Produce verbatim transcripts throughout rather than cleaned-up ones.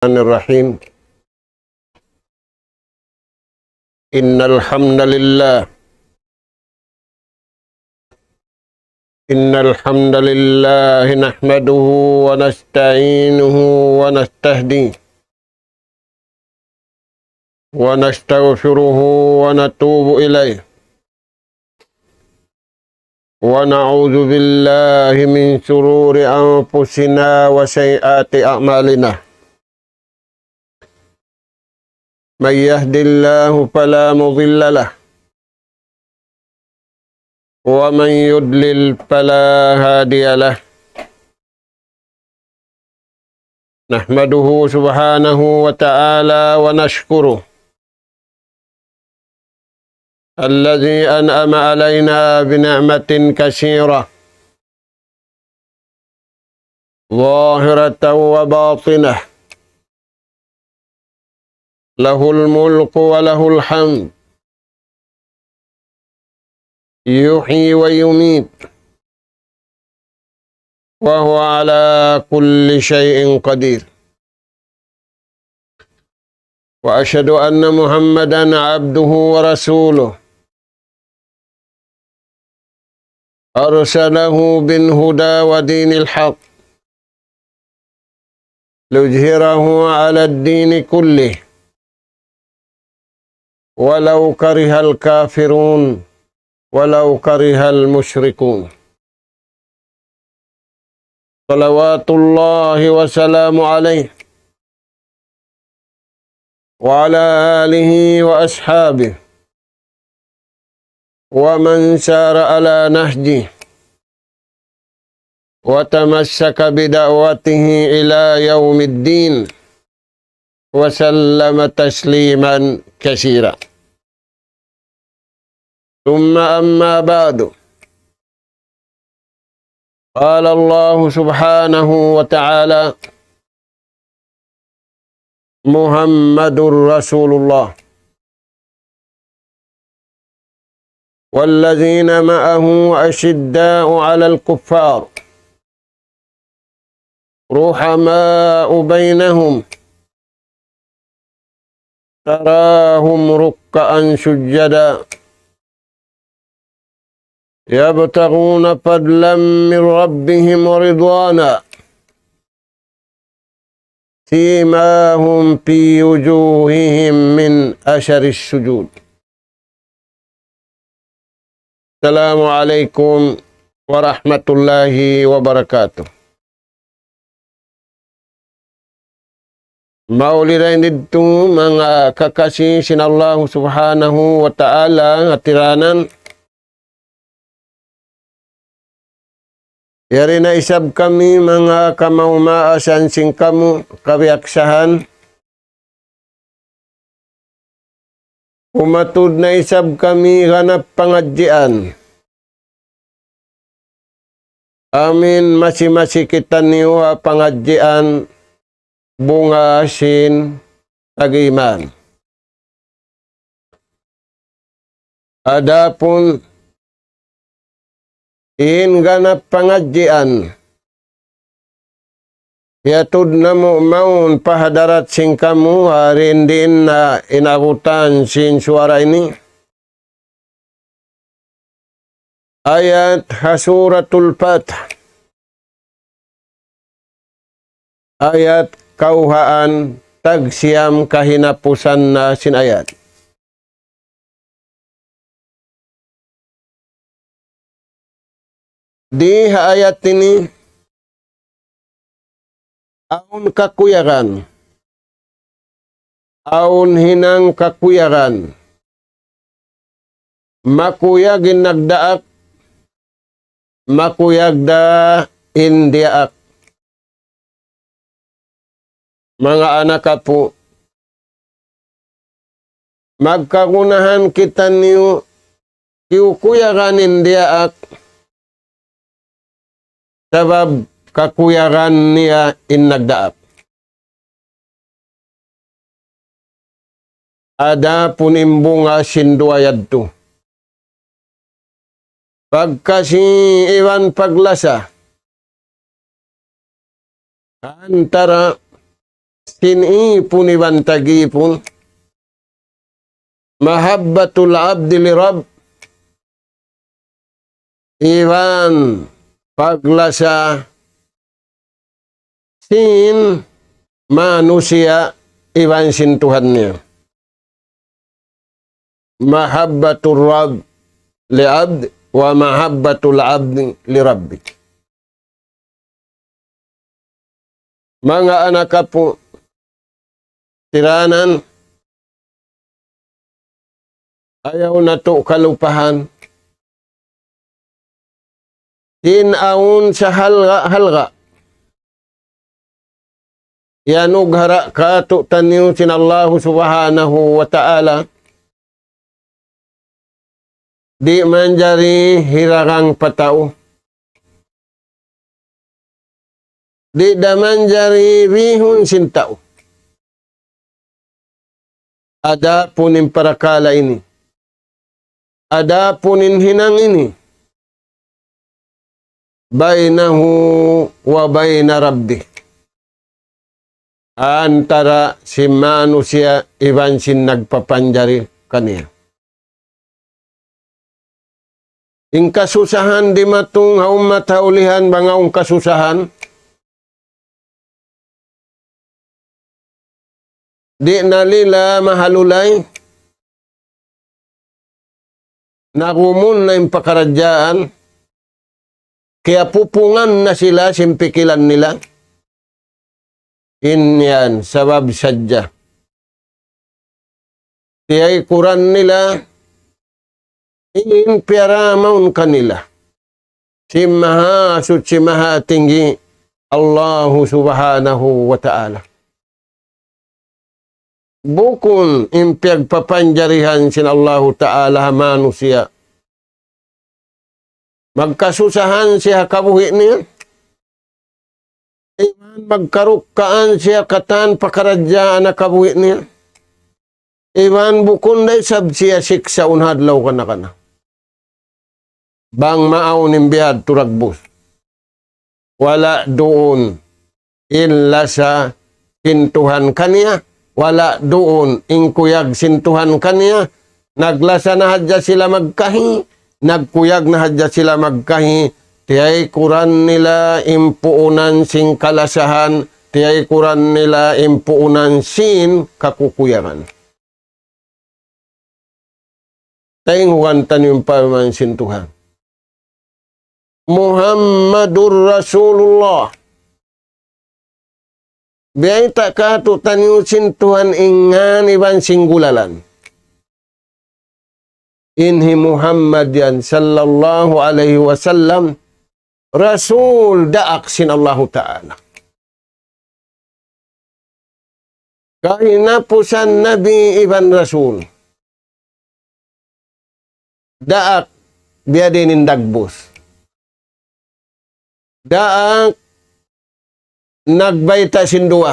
الرحمن الرحيم. إن الحمد لله، إن الحمد لله نحمده ونستعينه ونستهديه ونستغفره ونتوب إليه، ونعوذ بالله من شرور أنفسنا وسيئات أعمالنا. من يهد الله فلا مضل له، ومن يضلل فلا هادي له. نحمده سبحانه وتعالى ونشكره، الذي أنعم علينا بنعمة كثيرة، ظاهرة وباطنة، له الملك وله الحمد، يحيي ويميت، وهو على كل شيء قدير. وأشهد أن محمدا عبده ورسوله، أرسله بالهدى ودين الحق ليظهره على الدين كله، ولو كره الكافرون، ولو كره المشركون. صلوات الله وسلامه عليه وعلى آله وأصحابه ومن سار على نهجه وتمسك بدعوته إلى يوم الدين، وسلم تسليما كثيرا. ثم أما بعد، قال الله سبحانه وتعالى: محمد رسول الله، والذين معه أشداء على الكفار رحماء بينهم، تراهم ركعا سجدا يبتغون فضلا من ربهم ورضوانا، سيماهم في وجوههم من أثر السجود. السلام عليكم ورحمة الله وبركاته. Mauli dayn didtu manga kakasi sin Allahu Subhanahu wa Ta'ala, hatiranan. Yari na isab kami manga kamaumaasan sin kamu kabiyaksahan. Umatud na isab kami ganap pangadjian. Amin masi-masi kitaniyu ha pangadjian bunga sin tag-iman. Adapun in ganap pangadjian, hiyatud namu' mawn pa hadarat sin kamu, ha diin-diin na in abutan sin suwara ini. Ayat ha Suratul Fath. Ayat kawhaan, tagsiyam kahinapusan na sin ayat. Di ha ayat ini, awn kakuyagan. Awn hinang kakuyagan. Makuyag in nagdaak, makuyag da in diyaak. Manga anak apu', magkagunahan kitaniyu kiyukuyagan in diyaak, sabab kakuyagan niya in nagdaak. Adapun in bunga sin duwa yadtu, pagkasi iban paglasa, antara sin ipun iban tag-ipun. محبة العبد لرب, iban paglasa sin manusiya' iban sin Tuhan niya. محبة الرب لعبد ومحبة العبد لربه. Manga anak apu' tiranan, ayaw natu' kalupahan sin awn sahalga'-halga' iyanughara' kātu'niyu sin Allahu Subhanahu wa Ta'ala, di' manjari hiragang pa tau, di' da manjari bihun sin tau. Adapun in parakala' ini, adapun in hinang ini, بينه وبين ربه, antara sin manusiya' iban sin nagpapanjari kaniya. In kasusahan dimatung ha ummat ha ulihan, bang awn kasusahan, di' na nila mahalulay, nagumun na in pakaradjaan, kiyapupungan na sila sin pikilan nila. In yan, sabab sadja tiyaykuran nila in piyaramaun kanila sin Mahasuchi Mahatinggi Allahu Subhanahu wa Ta'ala. Bukun in piyagpapanjarihan sin Allahu Ta'ala ha manusiya'. Magkasusahan siya ha kabuhi' niya, iban magkarukkaan siya katan pakaradjaan ha kabuhi' niya, iban bukun da isab siya siksaun ha adlaw kana-kana. Bang maawn in biyadtu dagbus, wala' duun in lasa sin Tuhan kaniya, wala' duun in kuyag sin Tuhan kaniya. Naglasa na hadja sila magkahi, nagkuyag na hadja sila magkahi, tiyaykuran nila in puunan sin kalasahan, tiyaykuran nila in puunan sin kakukuyagan. Tayngugan taniyu in parman sin Tuhan. محمد رسول الله. Biyayta' kātu'niyu sin Tuhan in ngan iban sin gulalan. In hi Muhammad yan sallallahu alayhi wasallam, Rasul daak sin Allahu Ta'ala. Kahinapusan Nabi iban Rasul. Daak biyadiin in dagbus. Daak nagbayta' sin duwa.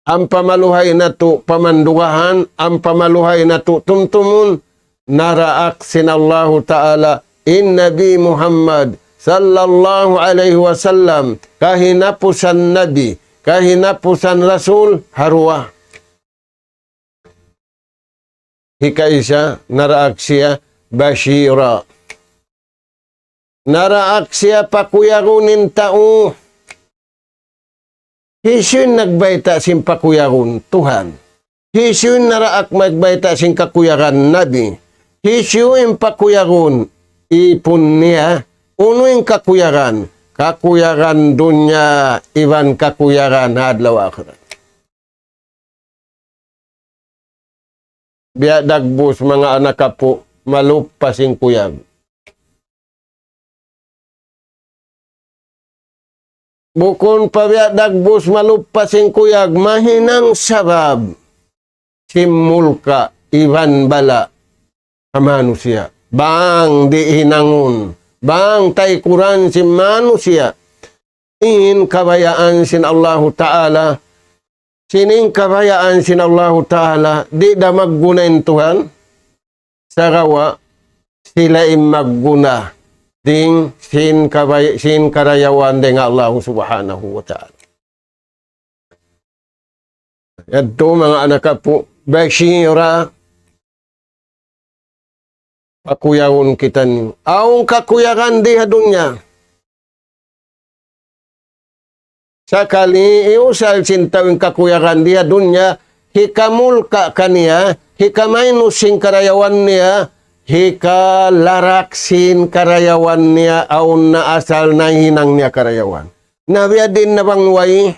Ampa maluhay natu' pamandugahan, ampa maluhay natu' tumtumun, naraak sin Allahu Ta'ala in Nabi Muhammad sallallahu alayhi wasallam, kahinapusan Nabi, kahinapusan Rasul, ha duwa. Hikaisa, naraak siya بشيرا. Naraak siya pakuyagun in tau. Hisiyu in nagbayta' sin pakuyagun? Tuhan. Hisiyu in naraak magbayta' sin kakuyagan? Nabi. Hisiyu in pakuyagun? Ipun niya. Unu in kakuyagan? Kakuyagan dunya iban kakuyagan adlaw akhirat. Biya' dagbus manga anak apu', maluppa sin kuyag. Bukun pa biya' dagbus maluppa sin kuyag, mahinang sabab sin mulka' iban bala' ha manusiya'. Bang di' hinangun, bang taykuran sin manusiya'. In kabayaan sin Allahu Ta'ala, sin in kabayaan sin Allahu Ta'ala, di' da magguna in Tuhan, sagawa' sila in magguna, dayng sin kabay-, sin karayawan dayng ha Allahu Subhanahu wa Ta'ala. Yadtu manga anak apu', bashira, pakuyagun kitaniyu. Awn kakuyagan di ha dunya. Sakali iyusal sin tau in kakuyagan di ha dunya, hikamulka' kaniya, hikamainus sin karayawan niya, hikalarak sin karayawan niya, awn na asal nahinang niya karayawan. Na biya' diin na bang way?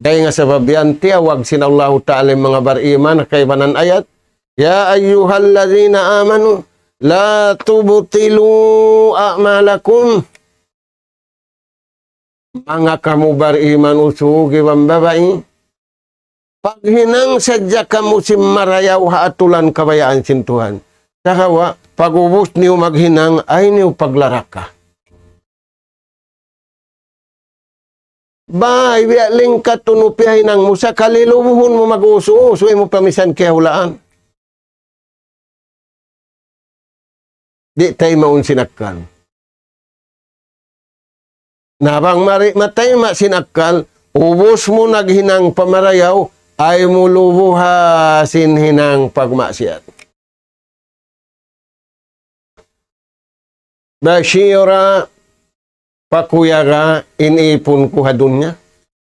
Dayn ha sabab yan, tiyawag sin Allahu Ta'ala in manga bariman, kaibanan ayat, يا أيها الذين آمنوا لا تبطلوا أعمالكم. Manga kamu bariman usug iban babai, paghinang sadja kamu sin marayaw ha atulan kabayaan sin Tuhan. Sagawa', pag'ubus niyu maghinang, ayaw niyu paglaraka. Bay, biya' lingkat unu piyahinang mu, sakali lubuhun mu mag-usu-usu, ayaw mu pa misan kiyahulaan. Di' taymaun sin akkal. Na bang mari matayma' sin akkal, ubus mu naghinang pa marayaw, ayaw mu lubuha sin hinang pagmaksiyat. Bashira, pakuyaga in ipun ku ha dunya.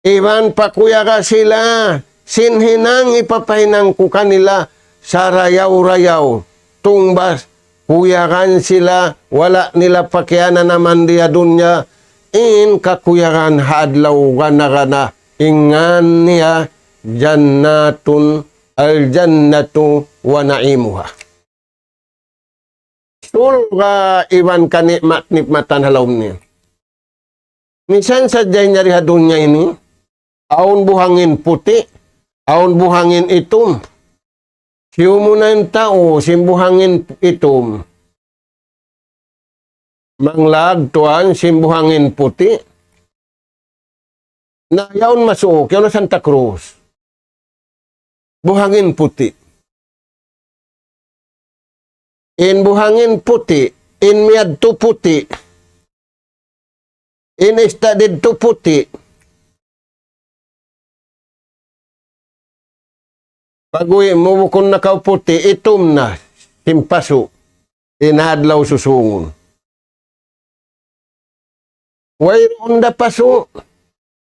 Iban pakuyaga sila, sin hinang ipapahinang ku kanila, sarayaw-rayaw, tungbas, kuyagan sila, wala' nila pakiyananaman di ha dunya, in kakuyagan ha adlaw gana-gana, in ngan niya, جنات، الجنة ونعيمها. Surga' iban kanikmat-nikmatan ha lawm niya. Misan sadja in yari ha dunya ini, awn buhangin puti', awn buhangin itum. Siyumu na in tau sin buhangin itum. Manglag tuwan sin buhangin puti'. Na yaun masuuk, yaun na Santa Cruz. Buhangin puti'. In buhangin puti', in miyadtu puti', in ista' didtu puti'. Pag-uwi' mu bukun na kaw puti', itum na, sin pasu', in adlaw susungun. Wayruun da pasu',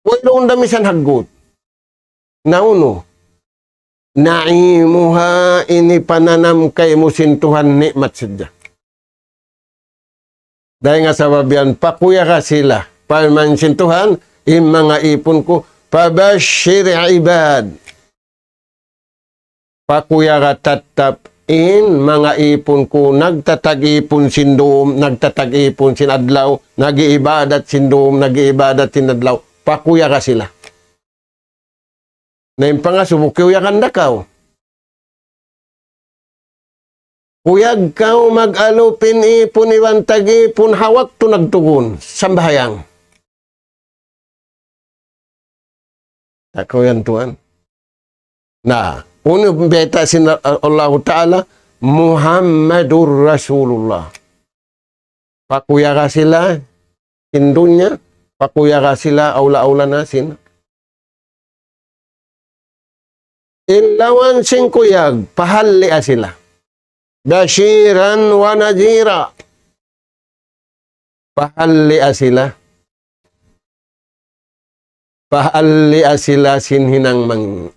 wayruun da misan haggut. Na unu, نعيمها, in hipananam kaymu sin Tuhan nikmat sadja. Dayn ha sabab yan, pakuyaga sila. Parman sin Tuhan, in manga ipun ku, فبشر عبادي. Pakuyaga tattap in manga ipun ku, nagtatag-ipun sin dum, nagtatag-ipun sin adlaw, nag-iibadat sin dum, nag-iibadat sin adlaw. Pakuyaga sila. Na in pangasubu, kiyuyagan da kaw. Kuyag kaw mag-alup in ipun iban tag-ipun ha waktu nagtugun, sambahayang. Aku yan tuwan. Na, unu bayta' sin Allahu Ta'ala, محمد رسول الله. Pakuyaga sila sin dunya, pakuyaga sila awla-awla na sin. In lawan sin kuyag, pahalli' sila. بشيرا ونذيرا. Pahalli' sila. Pahalli' sila sin hinang mangi'.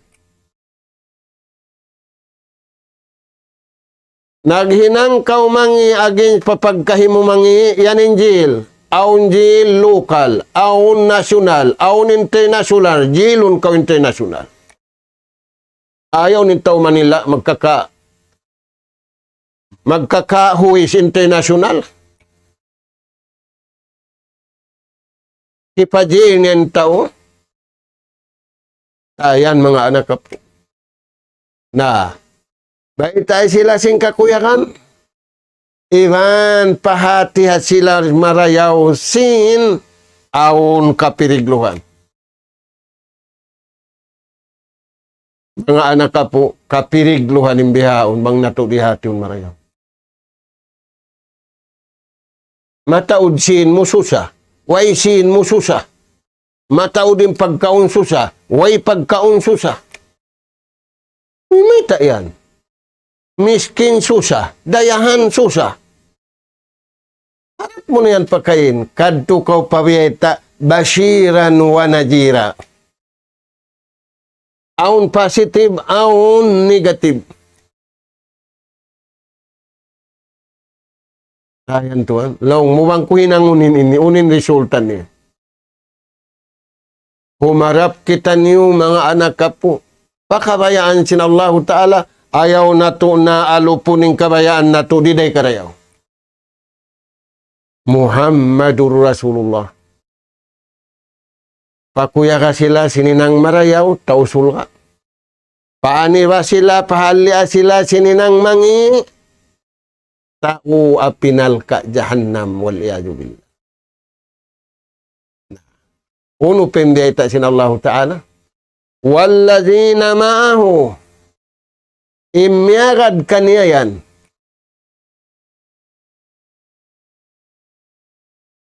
Naghinang kaw mangi' against pa pagkahi mu mangi', yan in jail. Awn jail local, awn national, awn international, jailun kaw international. Ayaw in tau Manila magkaka-, magkakahuis international. Hipajail niya in tau. Ayan, manga anak apu'. Na, baytai sila sin kakuyagan. Iban pahāti ha sila marayaw sin awn kapirigluhan. Manga anak apu', kapirigluhan in bihaun, bang natu' dihātihun marayaw. Mataud sin mu susa. Way sīn mu susa. Mataud in pagkaun susa. Way pagkaun susa. Mayta' yan? Miskin susa, dayahan susa. Harap mu na yan pakain, kadtu kaw pa biyayta' bashiran wa nadhira. Awn positive, awn negative. Ayan tuwan, laung mu bang ku hinangun in ini, unu in resulta niya. Humarap kitaniyu manga anak apu'. Pa kabayaan sin Allahu Ta'ala, ayaw natu' na alupun in kabayaan natu' di' da karayaw. Muhammadur Rasulullah. Pakuyaga sila sin hinang marayaw, tau surga'. Paaniba sila, pahalli' sila sin hinang mangi', tau api narka' jahannam, wal iyadhu billah. Unu pa in biyayta' sin Allahu Ta'ala? والذين معه. In miyagad kaniya yan.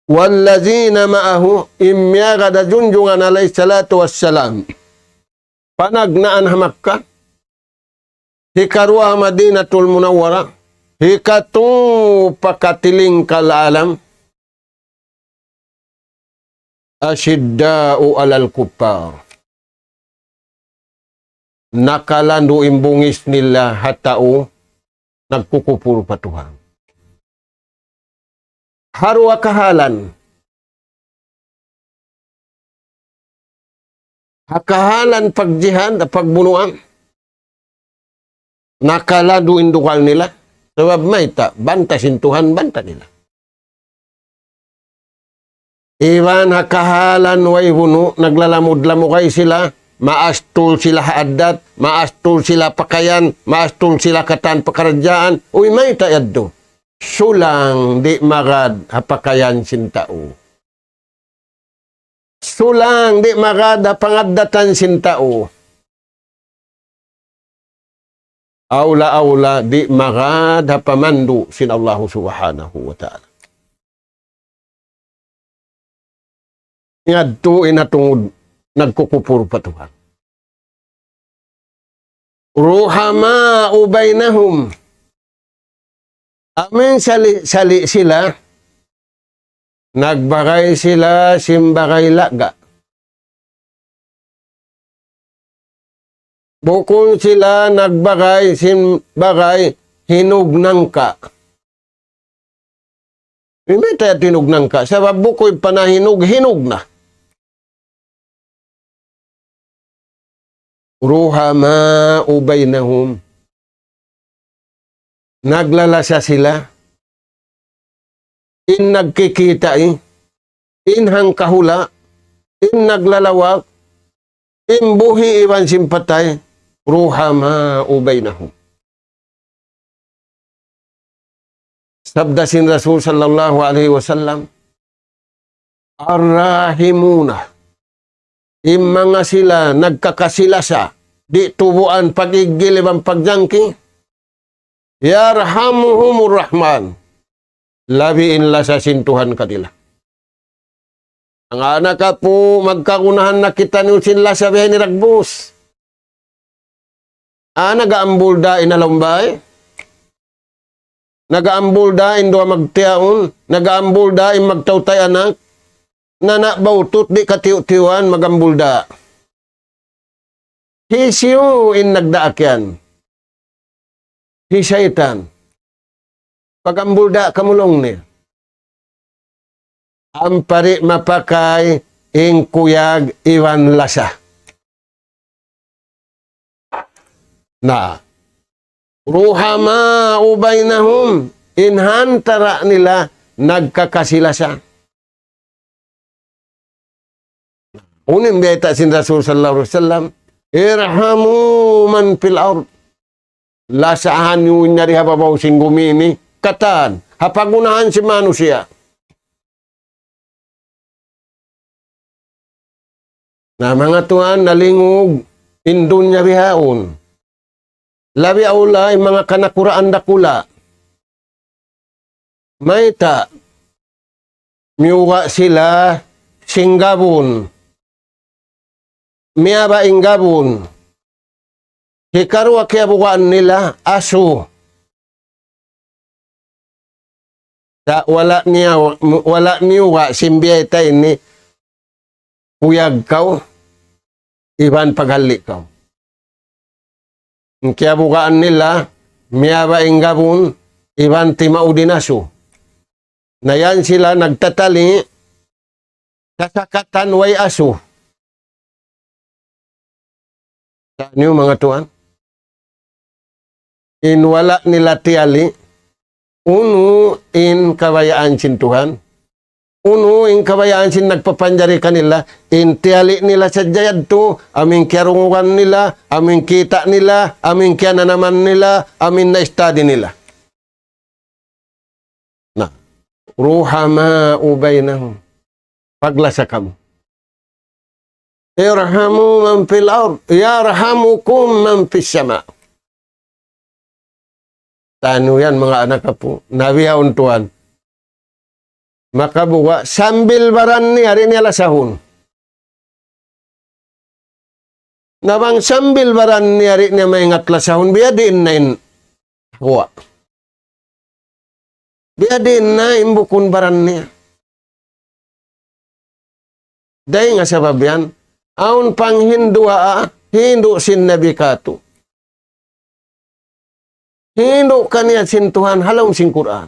والذين معه, in miyagad ha Junjungan alayhi salatu wassalam. Panagnaan ha Makkah. Hikaruwa ha Madinatul Munawwarah. Hikatū pa katilingkal alam. أشداء على الكفار. Nakalandu' in bungis nila ha tau nagkukupur pa Tuhan. Ha duwa kahalan. Ha kahalan pagjihad, pagbunuan. Nakalandu' in dugal nila. Sabab mayta', banta sin Tuhan, banta nila. Iban ha kahalan way bunu', naglalamud-lamugay sila, maastul sila ha addat, maastul sila pakayan, maastul sila katan pakaradjaan, uy, mayta' yadtu. Sulang di' magad ha pakayan sin tau. Sulang di' magad ha pangaddatan sin tau. Awla-awla di' magad ha pamandu' sin Allahu Subhanahu wa Ta'ala. Yadtu in ha tungud nagkukupur pa Tuhan. رحماء بينهم. Amu in sali'-sali' sila, nagbagay sila sin bagay laga. Bukun sila nagbagay sin bagay hinug nangka'. Mayta' yadtu hinug nangka'? Sabab bukun pa na hinug, hinug na. رحماء بينهم. Naglalasa sila. In nagkikita', in hangkahula', in naglalawag, in buhi' iban sin patay, رحماء بينهم. Sabda sin Rasul sallallahu alayhi wasallam, الراحمون, in manga sila nagkakasilasa, di' tubuan pag-iggil iban pagjangki, يرحمهم الرحمن. Labi in lasa sin Tuhan kanila. Manga anak apu', magkagunahan na kitaniyu sin lasa biya' ini dagbus. Ah, nag-aambul da in ha lawm bay. Nag-aambul da in duwa magtiyaun. Nag-aambul da in magtautay anak. Na na bautut di' katiyu'-tiyuan mag-aambul da. Hisiyu in nagdaak yan? Hi saytan. Pag-aambul da kamu laung niya. Ampa di' mapakay in kuyag iban lasa. Na. رحماء بينهم, in ha antara' nila nagkakasilasa. Unu in bayta' sin Rasul sallallahu alayhi wasallam, ارحموا من في الأرض. Lasahan niyu in yari ha babaw sin gumi ini, katan, ha pagunahan sin manusiya'. Na manga tuwan, nalingug in dunya bihaun. Labi awla in manga kanakuraan dakula'. Mayta'? Miyuga' sila sin gabun. Miyaba' in gabun. Hikaruwa kiyabugaan nila asu. Sa' wala' niya, wala' niyuga' sin biyayta' ini, kuyag kaw, iban paghalli' kaw. In kiyabugaan nila, miyaba' in gabun, iban timaud in asu. Na yan sila nagtatali', sasakatan way asu. Sa' niyu manga tuwan, in wala' nila tiyali', unu in kabayaan sin Tuhan, unu in kabayaan sin nagpapanjari kanila, in tiyali' nila sadja yadtu, amu in kiyarungugan nila, amu in kita' nila, amu in kiyananaman nila, amu in na-study nila. Na, رحماء بينهم. Paglasa kamu. ارحموا من في الأرض يرحمكم من في السماء. Tanu yan, manga anak apu'. Na bihaun tuwan. Makabuga', sambil baran niya, di' niya lasahun. Na bang sambil baran niya, di' niya maingat lasahun, biyadiin na in huwa. Biyadiin na in bukun baran niya. Dayn ha sabab yan, awn panghinduwaa, hindu' sin Nabi katu'. Hindu' kaniya sin Tuhan ha lawm sin Qur'an.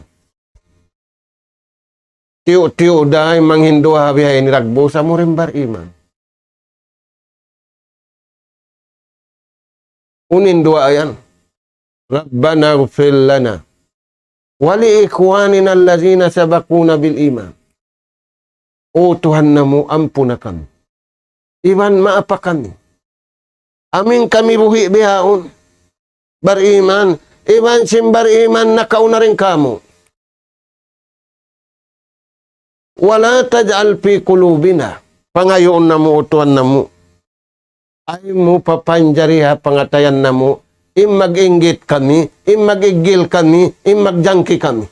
Tiyu'-tiyu' da in manghinduwaa bihaini dagbus, amu ra in bariman. Unu in duwaa yan? ربنا اغفر لنا ولإخواننا الذين سبقونا بالإيمان. O Tuhan namu', ampuna kami. Iban maapa kami. Amu in kami buhi' bihaun. Bariman. Iban sin bariman nakauna dayn kāmu'. ولا تجعل في قلوبنا. Pangayuun namu', O Tuhan namu'. Ayaw mu papanjari ha pangatayan namu', in mag-inggit kami, in mag-iggil kami, in magjangki kami.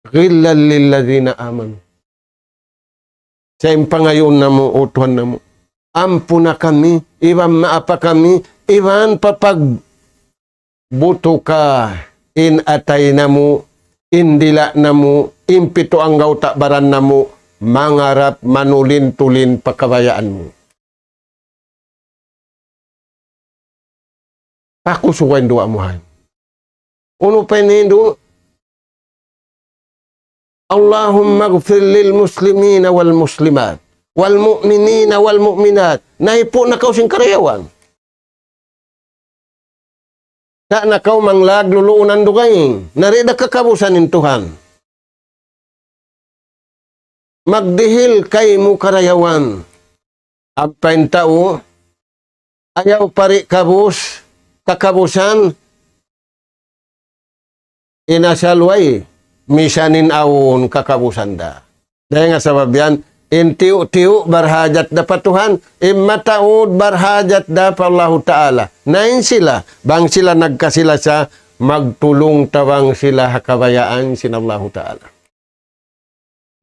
غلا للذين آمنوا. Sa' in pangayuun namu', O Tuhan namu', ampuna kami, iban maapa kami, iban papagbutuka in atay namu', in dila' namu', in pitu anggawta' baran namu', mangarap manulin-tulin pa kabayaan mu. Pakusugan duwaa mu yan. Unu pa in hindu'? اللهم اغفر للمسلمين والمسلمات والمؤمنين والمؤمنات. Naipu' na kaw sin karayawan. Sa' na kaw manglag luluunan dugaing. Na di' da kakabusan in Tuhan. Magdihil kaymu karayawan. Ampa in tau, ayaw pa di' kabus, kakabusan, in asal way, misan in awn kakabusan da. Dayn ha sabab yan, in tiyu'-tiyu' barhajat da pa Tuhan, in mataud barhajat da pa Allahu Ta'ala. Na in sila, bang sila nagkasi-lasa, magtulung-tabang sila ha kabayaan sin Allahu Ta'ala.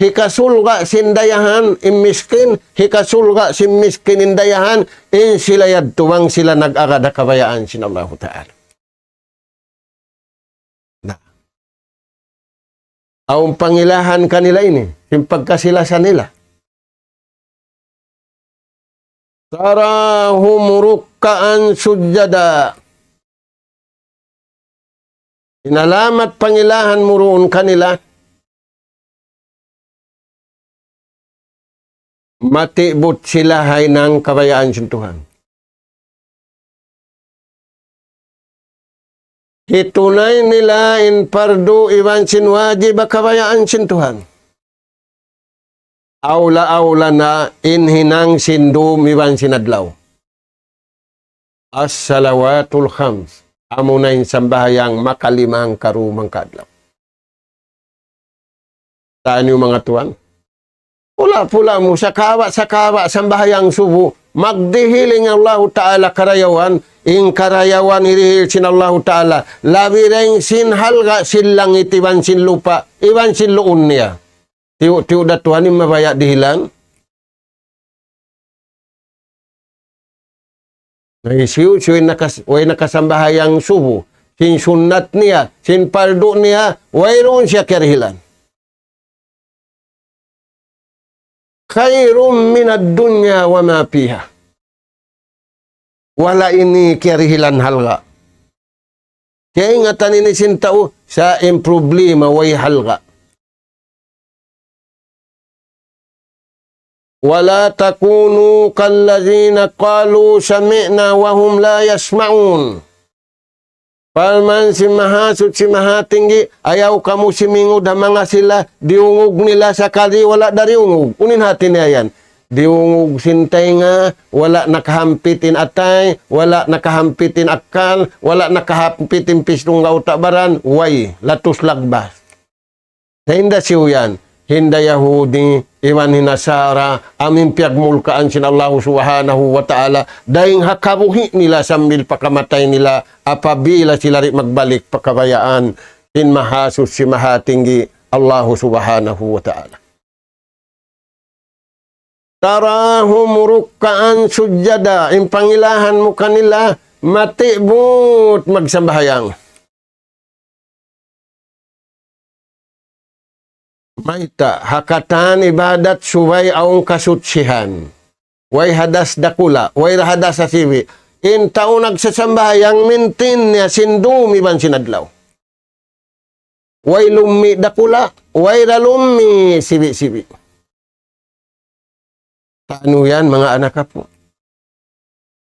Hikasulga' sin dayahan in miskin, hikasulga' sin miskin in dayahan, in sila yadtu bang sila nag-agad ha kabayaan sin Allahu Ta'ala. Na. Awn pangilahan kanila ini, sin pagkasi-lasa nila. تراهم ركعا سجدا. In alamat pangilahan mu duun kanila, matibut sila ha hinang kabayaan sin Tuhan. Hitunay nila in pardu iban sin wajib ha kabayaan sin Tuhan. Awla-awla na in hinang sin dum iban sin adlaw. الصلوات الخمس. Amuna in sambahayang makalima hangkaruwa hangkaadlaw. Taniyu manga tuwan. Pula-pula mu, sakawa'-sakawa', sambahayang subu, magdihil in Allahu Ta'ala karayawan, in karayawan hirihil sin Allahu Ta'ala, labi dayn sin halga' sin langit iban sin lupa', iban sin luun niya. Tiyu'-tiyu' da Tuhan in mabaya' dihilan. Na hisiyu-siyu in nakas-, way nakasambahayang subu, sin sunnat niya, sin pardu niya, wayruun siya kiyarihilan. خير من الدنيا وما فيها. Wala' ini kiyarihilan halga'. Kaingatan ini sin tau, sa' in problema way halga'. ولا تكونوا كالذين قالوا سمعنا وهم لا يسمعون. Parman sin Mahasuchi Mahatinggi, ayaw kamu simingud ha manga sila, diyungug nila sakali wala' diyungug. Unu in hati niya yan? Diyungug sin taynga, wala' nakahampit in atay, wala' nakahampit in akkal, wala' nakahampit in pistung gauta' baran, way, latus lagbas. Na hinda siyu yan, hinda Yahudi, iban hinda Nasara, amu in piyagmulkaan sin Allahu Subhanahu wa Ta'ala, dayng ha kabuhi' nila sambil pa kamatay nila, apabila sila di' magbalik pa kabayaan sin Mahasuchi Mahatinggi, Allahu Subhanahu wa Ta'ala. تراهم ركعا سجدا, in pangilahan mu kanila, matibut magsambahayang. Mayta', ha katan ibadat subay awn kasuchihan. Way hadas dakula', way ra hadas asibi'. In tau nagsasambahayang mintin niya sin dum iban sin adlaw. Way lummi' dakula', way ra lummi' sibi'-sibi'. Tanu yan, manga anak apu'.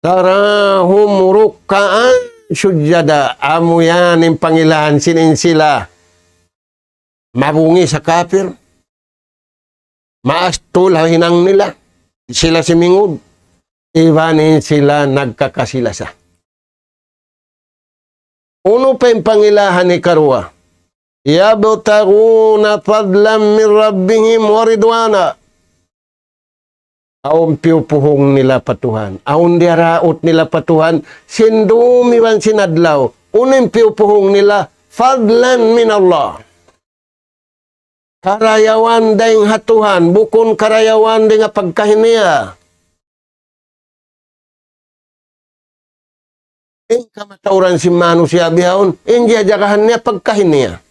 تراهم ركعا سجدا. Amu yan in pangilahan sin in sila mabungis ha kapir. Maastul ha hinang nila. Sila simingud. Iban in sila nagkakasilasa. Unu pa in pangilahan hikaruwa? يبتغون فضلا من ربهم ورضوانا. Awn piyupuhung nila pa Tuhan. Awn diyaraut nila pa Tuhan. Sin dum iban sin adlaw. Unu in piyupuhung nila? فضلا من الله. Karayawan dayng ha Tuhan, bukun karayawan dayng ha pagkahi niya. In kamatauran sin manusiya' bihaun, in jiyajagahan niya pagkahi niya.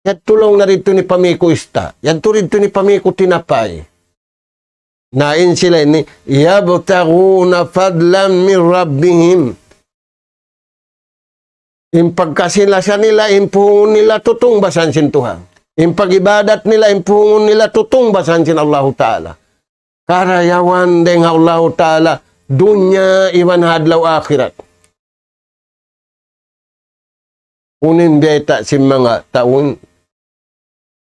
Yadtu laung na didtu in pamī' ku ista', yadtu didtu in pamī' ku tinapay. Na in sila ini, يبتغون فضلا من ربهم. In pagkasilasa nila, in puhungun nila, tutungbasan sin Tuhan. In pag-ibadat nila, in puhungun nila, tutungbasan sin Allahu Ta'ala. Karayawan dayng ha Allahu Ta'ala, dunya iban ha adlaw akhirat. Unu in biyayta' sin manga tau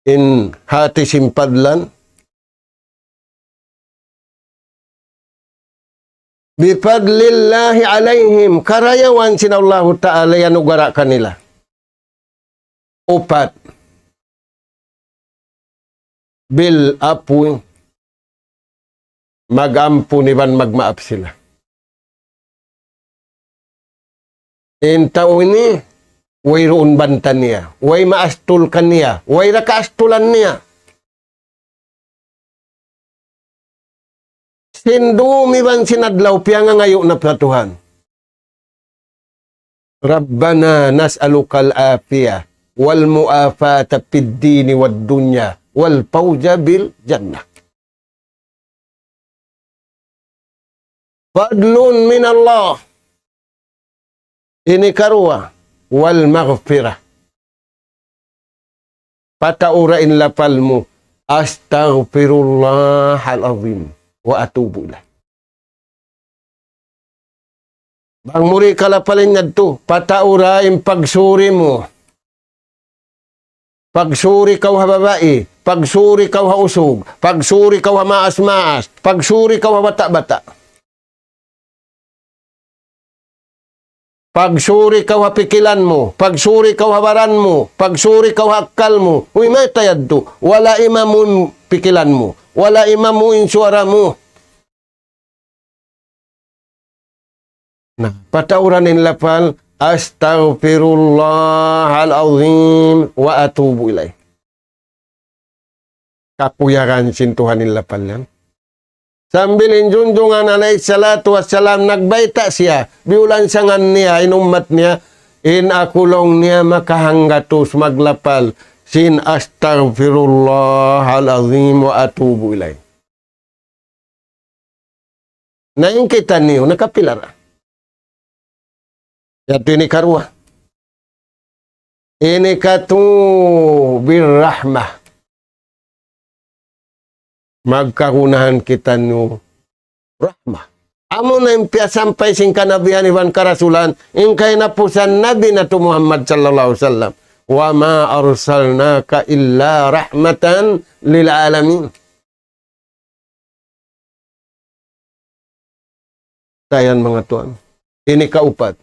in hāti sin fadlan. بفضل الله عليهم, karayawan sin Allahu Ta'ala iyanugara' kanila. Upat, بالعفو, mag-ampun iban magmaap sila. In tau ini, wayruun banta niya, way maastul kaniya, way ra kaastulan niya. Sin dum iban sin adlaw piyangangayu' na pa Tuhan. ربنا نسألك العافية والمعافاة في الدين والدنيا والفوز بالجنة. فضل من الله. Ini karuwa, والمغفرة. Pataura in lapal mu, أستغفر الله العظيم وأتوب إليه. Bang mu di' kalapalin yadtu, pataura in pagsuri mu. Pagsuri kaw ha babai, pagsuri kaw ha usug, pagsuri kaw ha maas-maas, pagsuri kaw ha bata'-bata'. Pagsuri kaw ha pikilan mu, pagsuri kaw ha baran mu, pagsuri kaw ha akkal mu. Uy, mayta' yadtu, wala' imamu in pikilan mu, wala' imamu in suwara mu. Na, patauran in lapal, "Astaghfirullahal azim wa atubu ilaih." Kakuyagan sin Tuhan in lapal yan. Sambil in Junjungan alayhi salatu wassalam nagbayta' siya, biyulansangan niya in ummat niya, in aku laung niya makahanggatus maglapal sin "Astaghfirullahal azim wa atubu ilaih." Na in kitaniyu, nakapila ra? Yadtu ini karuwa. Ini katu birrahmah. Magkagunahan kitaniyu rahmah. Amuna in piyasampay sin kanabihan iban karasulan, in kahinapusan Nabi natu' Muhammad sallallahu alayhi wasallam. "Wa ma arsalnaka illa rahmatan lil alamin." Tayan manga tuwan. Ini kaupat.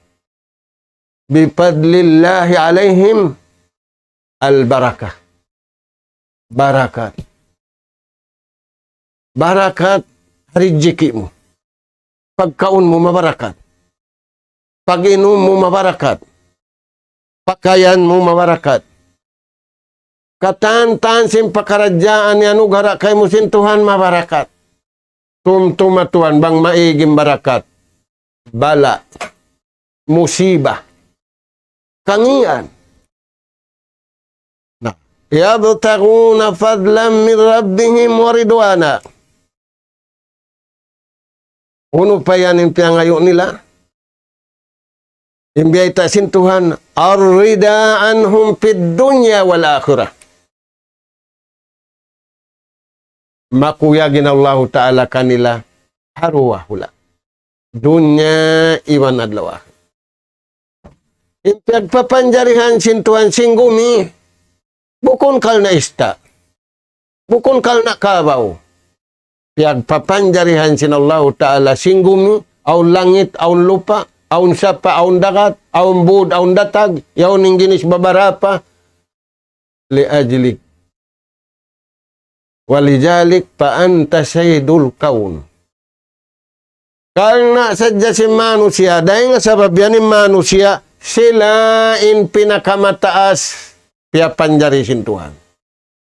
"Bifadlillahi alayhim al-barakah." Barakat. Barakat ha rijiki' mu. Pagkaun mu mabarakat. Pag-inum mu mabarakat. Pakayan mu mabarakat. Katan-katan sin pakaradjaan iyanugara' kaymu sin Tuhan mabarakat. Tumtuma tuwan bang maig in barakat. Bala'. Musiba. Kangīan. Na. "Yabtaghuna fadlan min rabbihim wa ridwana." Unu pa yan in piyangayu' nila? In biyayta' sin Tuhan, "Ar-rida anhum fid dunya wal akhirah." Makuyag in Allahu Ta'ala kanila ha duwa hula'. Dunya iban adlaw akhirat. In piyagpapanjarihan sin Tuhan sin gumi, bukun karna' ista'. Bukun karna' kabaw. Piyagpapanjarihan sin Allahu Ta'ala sin gumi, awn langit, awn lupa', awn sapa', awn dagat, awn būd, awn datag, yaun in ginis babarapa, li ajlik. Wa li jalik fa anta sayyidul kawn. Karna' sadja sin manusiya', dayn ha sabab yan in manusiya', sila in pinakamataas piyapanjari sin Tuhan.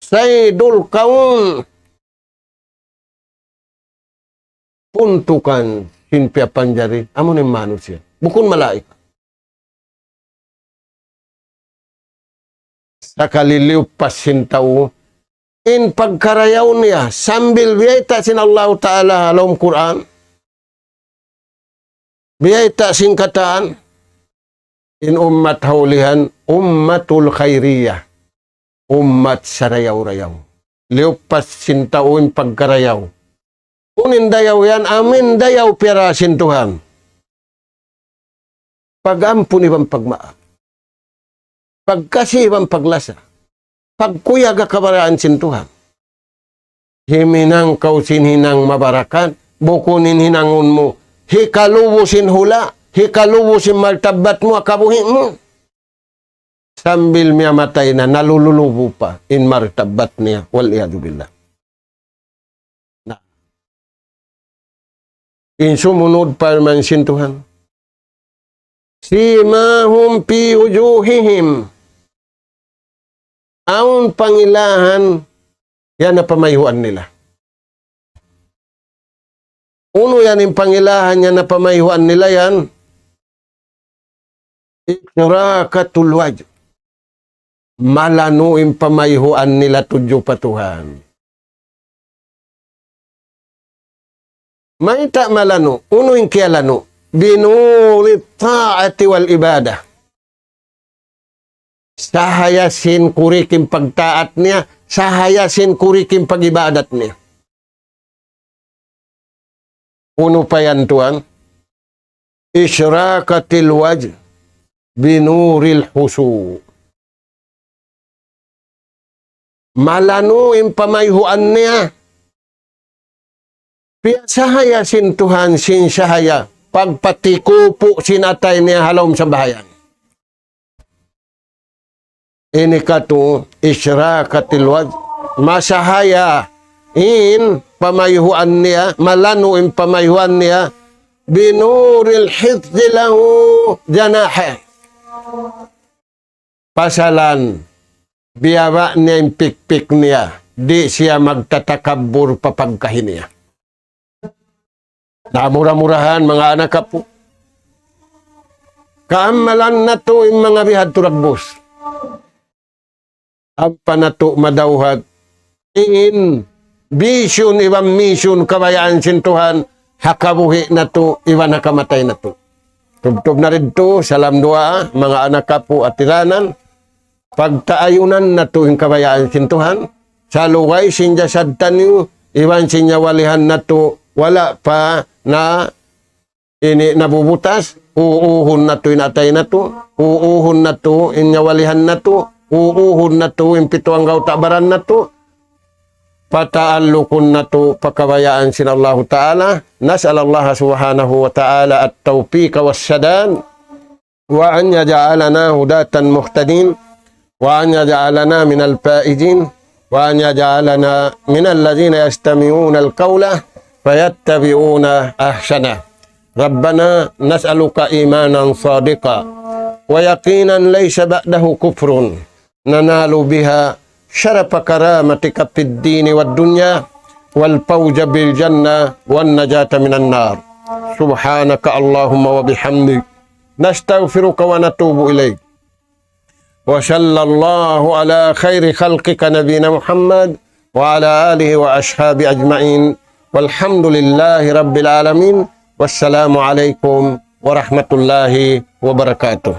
Sayyidul kawn. Puntukan sin piyapanjari, amu in manusiya'. Bukun malaikat. Sakali liyupas sin tau, in pagkarayaw niya, sambil biyayta' sin Allahu Ta'ala ha lawm Qur'an, biyayta' sin katan, in ummat ha ulihan, ummatul khairiyah, ummat sarayaw-rayaw. Liyupas sin tau in pagkarayaw. Unu in dayaw yan, amu in dayaw piyara sin Tuhan. Pag-ampun iban pagmaap. Pagkasi iban paglasa. Pagkuyag ha kabayaan sin Tuhan. Himinang kaw sin hinang mabarakat, bukun in hinangun mu hikalubu sin hula', hikalubu sin martabat mu, ha kabuhi' mu. Sambil miyatay na, nalululubu pa in martabat niya. Wal iyadhu billah. Na. In sumunud parman sin Tuhan. Simahum fi wujuhihim. Awn pangilahan yan ha pamayhuan nila. Unu yan in pangilahan yan ha pamayhuan nila yan? Isyraqatul wajh. Malanu' in pamayhuan nila tudju pa Tuhan. Mayta' malanu'? Unu in kiyalanu'? Binuri ta'ati wal ibadah. Sahaya sin kurik in pagtaat niya, sahaya sin kurik in pag-ibadat niya. Unu pa yan tuwan? Isyraqatil wajh binuril khushu'. Malanu' in pamayhuan niya. Piyasahaya sin Tuhan sin sahaya pagpatikupu' sin atay niya ha lawm sambahayang. Ini katu' isyraqatil wajh. Masahaya in pamayhuan niya, malanu' in pamayhuan niya, بنور الحفظ له جناحان. Pasalan, biyaba' niya in pikpik niya, di' siya magtatakabbur pa pagkahi niya. Na mura-murahan, manga anak apu', kaamalan natu' in manga bihadtu dagbus. Ampa natu' madawhat in vision iban mission kabayaan sin Tuhan ha kabuhi' natu' iban ha kamatay natu'. Tubtub na didtu, salam duwaa, manga anak apu' ha tiranan, pagtaayunan natu' in kabayaan sin Tuhan, salugay sin jasad taniyu, iban sin nyawalihan natu', wala' pa na ini nabubutas, uuhun natu' in atay natu', uuhun natu' in nyawalihan natu', uuhun natu' in pitu anggawta' baran natu', pataallukun natu' pa kabayaan sin Allahu Ta'ala. نسأل الله سبحانه وتعالى التوفيق والسداد، وأن يجعلنا هداة مهتدين، وأن يجعلنا من الفائزين، وأن يجعلنا من الذين يستمعون القول فيتبعون أحسنه. ربنا نسألك إيمانا صادقا ويقينا ليس بعده كفر، ننال بها شرف كرامتك في الدين والدنيا، والفوز بالجنة والنجاة من النار. سبحانك اللهم وبحمدك، نستغفرك ونتوب إليك. وصلى الله على خير خلقك نبينا محمد وعلى آله وأصحابه أجمعين. والحمد لله رب العالمين. والسلام عليكم ورحمة الله وبركاته.